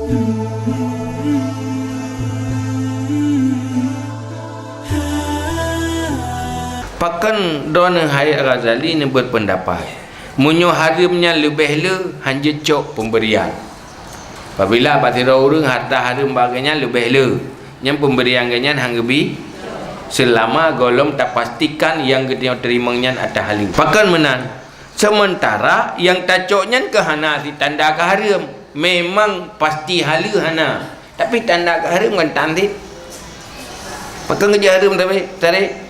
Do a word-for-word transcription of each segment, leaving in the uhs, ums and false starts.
Pakon droeneuh hai Ghazali neubeupeudapat, meunyoe hareuem nyan leubeh le, hanjeuet cok peumberian. Apabila bak sidroe ureuëng harta hareuem bak geuhnyan leubeh le, nyan peumberian geuhnyan han geubi, seulama gohlom tapastikan nyang geutanyoe teurimong nyan atra haleue. Pakon meunan? Seumeuntara nyang tacok nyan keu hana sit tanda keu hareuem, memang pasti haleue hana, tapi tanda keu hareuem kan tan sit. Pakon geujak hareuem tapi tarék?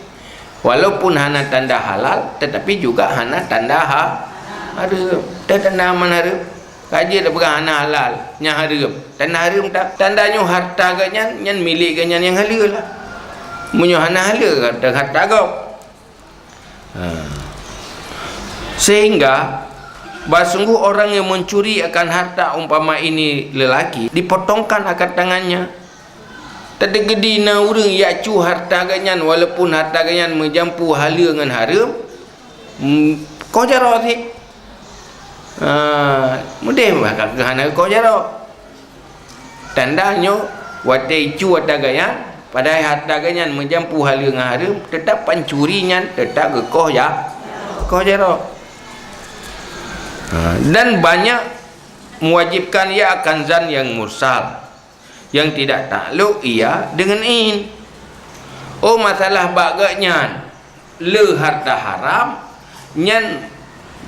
Walaupun hana tanda halal, tetapi juga hana tanda ha-, hareuem. Tanda man hareuem. Ka jeuet peugah hana halal, nyan hareuem. Tanda hareuem ta-, tanda nyoe harta geuhnyan, nyan milék geuhnyan nyang haleue lah. Meunyoe hana haleue, harta, harta gob. Ha. Sehingga, bah sungguh orang yang mencuri akan harta umpama ini lelaki, dipotongkan akan tangannya. Teukeudi na ureuëng jak cu harta geuhnyan, walaupun harta geuhnyan meujampu haleue ngon hareuem, mm, koh jaroe sit. Ah, meudeh bah ka keuh hana koh jaroe. Tanda nyoe, watée icu harta geuhnyan, padahai harta geuhnyan meujampu haleue ngon hareuem, teutap pancuri nyan teutap geukoh ja-, koh jaroe. Ha, dan banyak mewajibkan ia akan zan yang mursal, yang tidak takluk ia dengan in. Oh, masalah bak geuhnyan le harta haram, nyan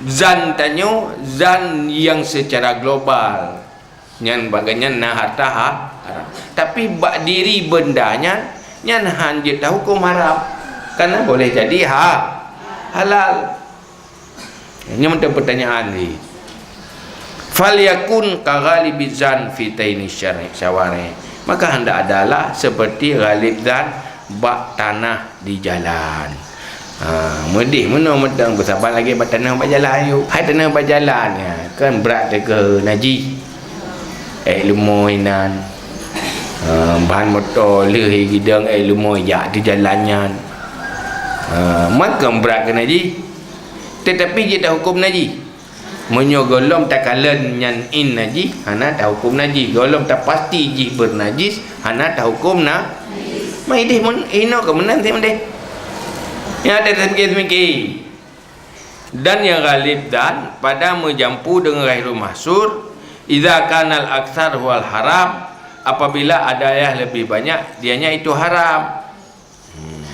zan tanyoe, zan yang secara global. Nyan bak geuhnyan na harta ha-, haram. Tapi bak diri benda nyan, nyan han jeuet tahuköm haram. Karena boleh jadi ha-, halal. Nyoe mantong pertanyaan ni. "Falyakun ka ghalibiz zan fi taini syari-, syawari." Maka hendak adalah seperti ghalib zan bak tanah di jalan. Ha, meudeh meunoe mantong beusaban lagée bak tanah bak jalan yue. Hai tanah bak jalan, ya, kan brat teuh keu najih. Ék leumo inan. Ha, ban moto lheueh gidong ék leumo jak teuh jalan nyan. Ha, mantong brat keu najih. Tetapi jeuet tahuköm najih. Meunyoe gohlom takalon nyan in najih, hana tahuköm najih. Gohlom tapasti jih beunajis, hana tahuköm na-, maideh mun-, inoe keu meunan sit meudeh. Nyang ada seumiké-seumiké. Dan yang ghalib dan pada meujampu deungon ghairul mahsur, idza kanal aktsar huwal haram, apabila ada yang lebih banyak, dianya itu haram. Hmm.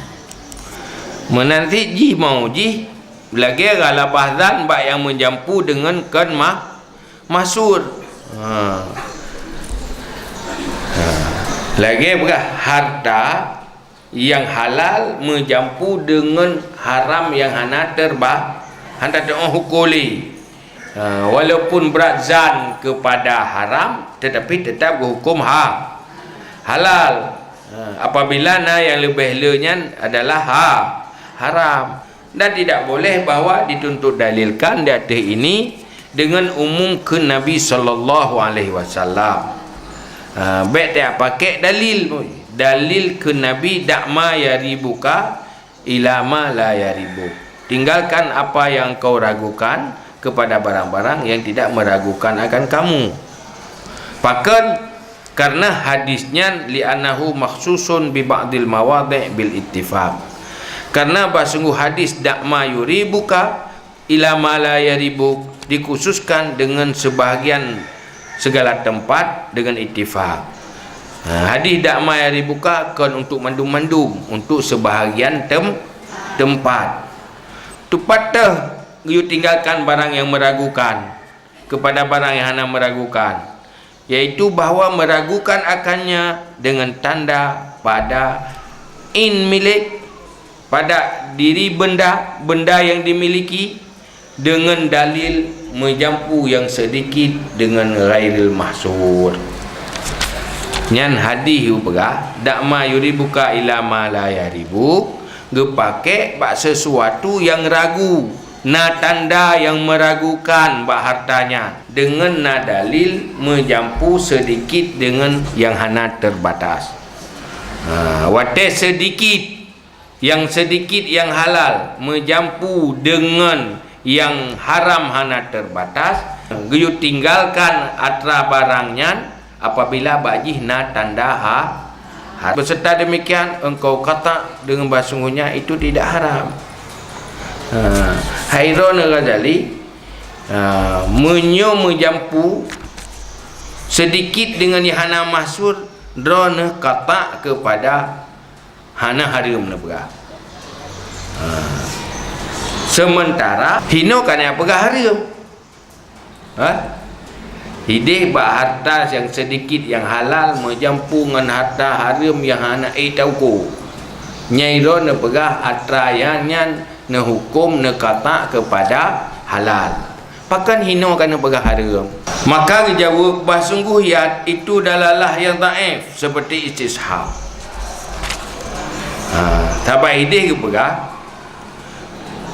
Meunan sit jih mau jih lagée ghalabah zan bak nyang meujampu deungon kon mah-, mahsur. Ha. Ha. Lagée peugah harta nyang halal meujampu deungon haram nyang hana teurba-, hana teuoh huköm lé. Ha, walaupun brat zan kepada haram, tetapi tetap geuhuköm ha-, halal. Ha, apabila na nyang leubeh le nyan adalah ha-, haram. Dan tidak boleh bahwa dituntut dalilkan di ateueh ini dengan umum kheun Nabi sallallahu alaihi wasallam. Ha, bék tapakék dalil. Dalil kheun Nabi, "Da' ma yaribuka ila ma la yaribuk." Tinggalkan apa yang kau ragukan kepada barang-barang yang tidak meragukan akan kamu. Pakon? Karena hadis nyan, "Li'annahu makhsusun bi ba'dil mawadhi' bil ittifaq." Karena bah sungguh hadis "Da' ma yuribuka ila ma la yaribuk" dikhususkan dengan sebahagian segala tempat dengan ittifaq. Ha, hadis "Da' ma yaribuka" kon untuk mandum-mandum, untuk sebahagian tem-, tempat. Teupat teuh geuyue tinggalkan barang yang meragukan kepada barang yang hana meragukan, yaitu bahwa meragukan akannya dengan tanda pada in milik, pada diri benda, benda yang dimiliki, dengan dalil meujampu yang sedikit dengan ghairil mahsur. Nyan hadis peugah, "Da' ma yuribuka ila ma la yaribuk", geupakék bak sesuatu yang ragu, na tanda yang meragukan bak harta nyan, deungon na dalil meujampu seudikit deungon nyang hana teubatas. Ha, watée seudikit, nyang seudikit nyang halal meujampu deungon nyang haram hana teubatas, geuyue tinggalkan atra barang nyan, Apabila bak jih na tanda ha-, ha-, beserta demikian engkau qata' dengan bahsungguhnya itu tidak haram. Ha, hai droeneuh Ghazali, ha, meunyoe meujampu sedikit dengan nyang hana mahsur, droeneuh qata' kepada hana hareuem neupeugah. Ha. Sementara hinoe ka na peugah hareuem. Ha? Ideh bak harta nyang sedikit nyang halal meujampu ngon harta hareuem nyang hana ék tauko. Nyang droe neupeugah atra nyan neuhuköm neuqata' keupada halal. Pakon hinoe ka neupeugah hareuem? Maka geujaweueb bah sunggoh nyan itu dalalah nyang dhaif seperti istishab. Ha, sabab ideh geupeugah,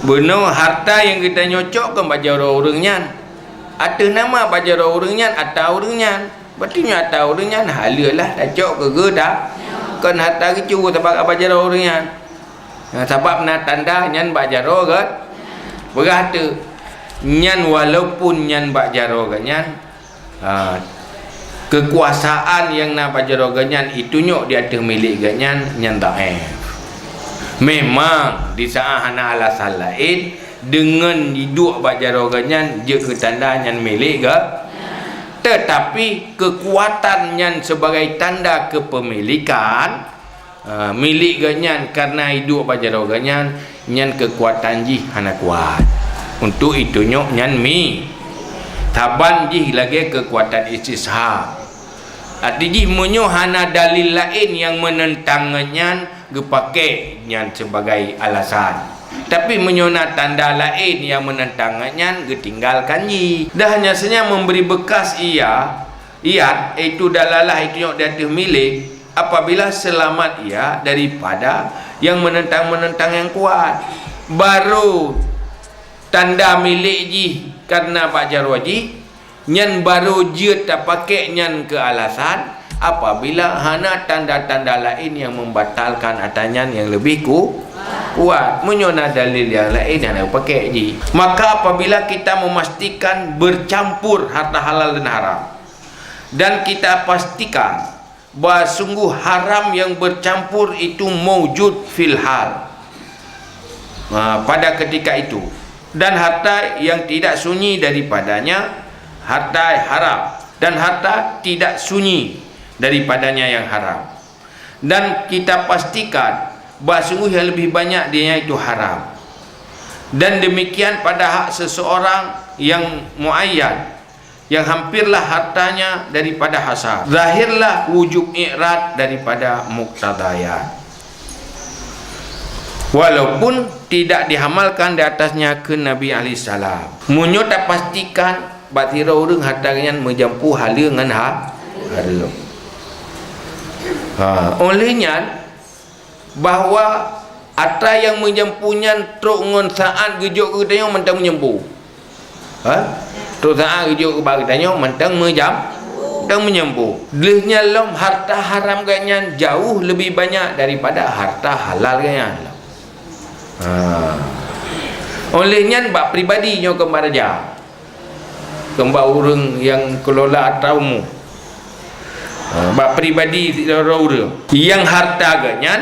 bunoe harta nyang geutanyoe cok kon bak jaroe ureuëng nyan. Ateueh nama bak jaroe ureuëng nyan, atra ureuëng nyan. Berarti nyoe atra ureuëng nyan haleue lah tacok keu geuda. Kon harta geucue sabab bak jaroe ureuëng nyan. Nah, sabab na tanda nyan bak jaroe geuh. Peugah teuk, nyan walaupun nyan bak jaroe geuh nyan, ha, keukuasaan nyang na bak jaroe geuh nyan itunyok di ateueh milék geuh nyan, nyan dhaif. Memang di saat hana alasan laén, deungon jiduek bak jaroe geuh nyan jeuet keu tanda nyan milék geuh. Tetapi keukuatan nyan sebagai tanda keupeumilékan, ha, milék geuh nyan kareuna iduek bak jaroe geuh nyan, nyan keukuatan jih hana kuat. Untuk itunyok nyan mi, saban jih lagée keukuatan istishab. Arti jih meunyoe hana dalil laén nyang meunentang ngon nyan geupaké nyan sebagai alasan. Tapi meunyoe na tanda laén nyang meunentang ngon nyan geutinggalkan jih. Dan hanya saja memberi bekas ia iat, iaitu dalalah itunyok di ateueh milék, apabila seulamat ia daripada nyang meunentang-meunentang nyang kuat. Barô tanda milék jih kareuna bak jaroe jih, nyan barô jeuet tapaké nyan keu alasan apabila hana tanda-tanda laén nyang membatalkan atra nyan nyang leubeh ku-, kuat. Meunyoe na dalil nyang laén hana paké jih. Maka apabila kita memastikan bercampur harta halal dan haram, dan kita pastikan bahwa sungguh haram yang bercampur itu maujud fil hal, ha, pada ketika itu, dan harta yang tidak sunyi daripadanya harta haram, dan harta tidak sunyi daripadanya yang haram, dan kita pastikan bahwa sungguh yang lebih banyak dia itu haram, dan demikian pada hak seseorang yang muayyan, yang hampirlah hartanya daripada hasad, zahirlah wujub i'rad daripada muqtadayat, walaupun tidak dihamalkan di atasnya keu Nabi alaihissalam. Meunyoe tapastikan bak sidroe ureuëng harta nyan meujampu haleue ngon ha-, hareuem. Ha, oleh nyan, bahwa atra nyang meujampu nyan trok ngon saát geujok keu geutanyoe mantong meujampu. Ha? Trok saát geujok bak geutanyoe mantong meujam-, mantong meujampu. Lheueh nyan lom harta haram geuh nyan jauh leubeh banyak daripada harta halal geuh nyan. Ha. Oleh nyan bak pribadi nyoe keu maraja. Keu bak ureuëng nyang keulola atra umu. Ha, bak pribadi sidroe ureuëng. Nyang harta geuh nyan,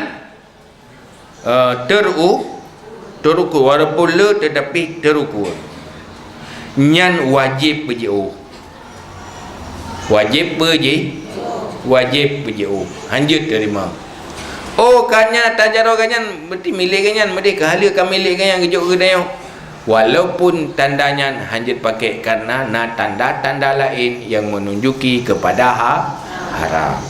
eh, teru-, terukur, walaupun le tetapi terukur. Nyan wajéb beujiôh. Wajéb beuji-, wajéb beujiôh. Hanjeuet teurimong. Oh, ka nyan atra jaroe geuh nyan, berarti milék geuh nyan, meudeh ka haleue ka milék geuh nyan geujok keu geutanyoe. Walaupun tanda nyan hanjeuet paké kareuna na tanda-tanda laén nyang meununjuki keupada ha-, haram.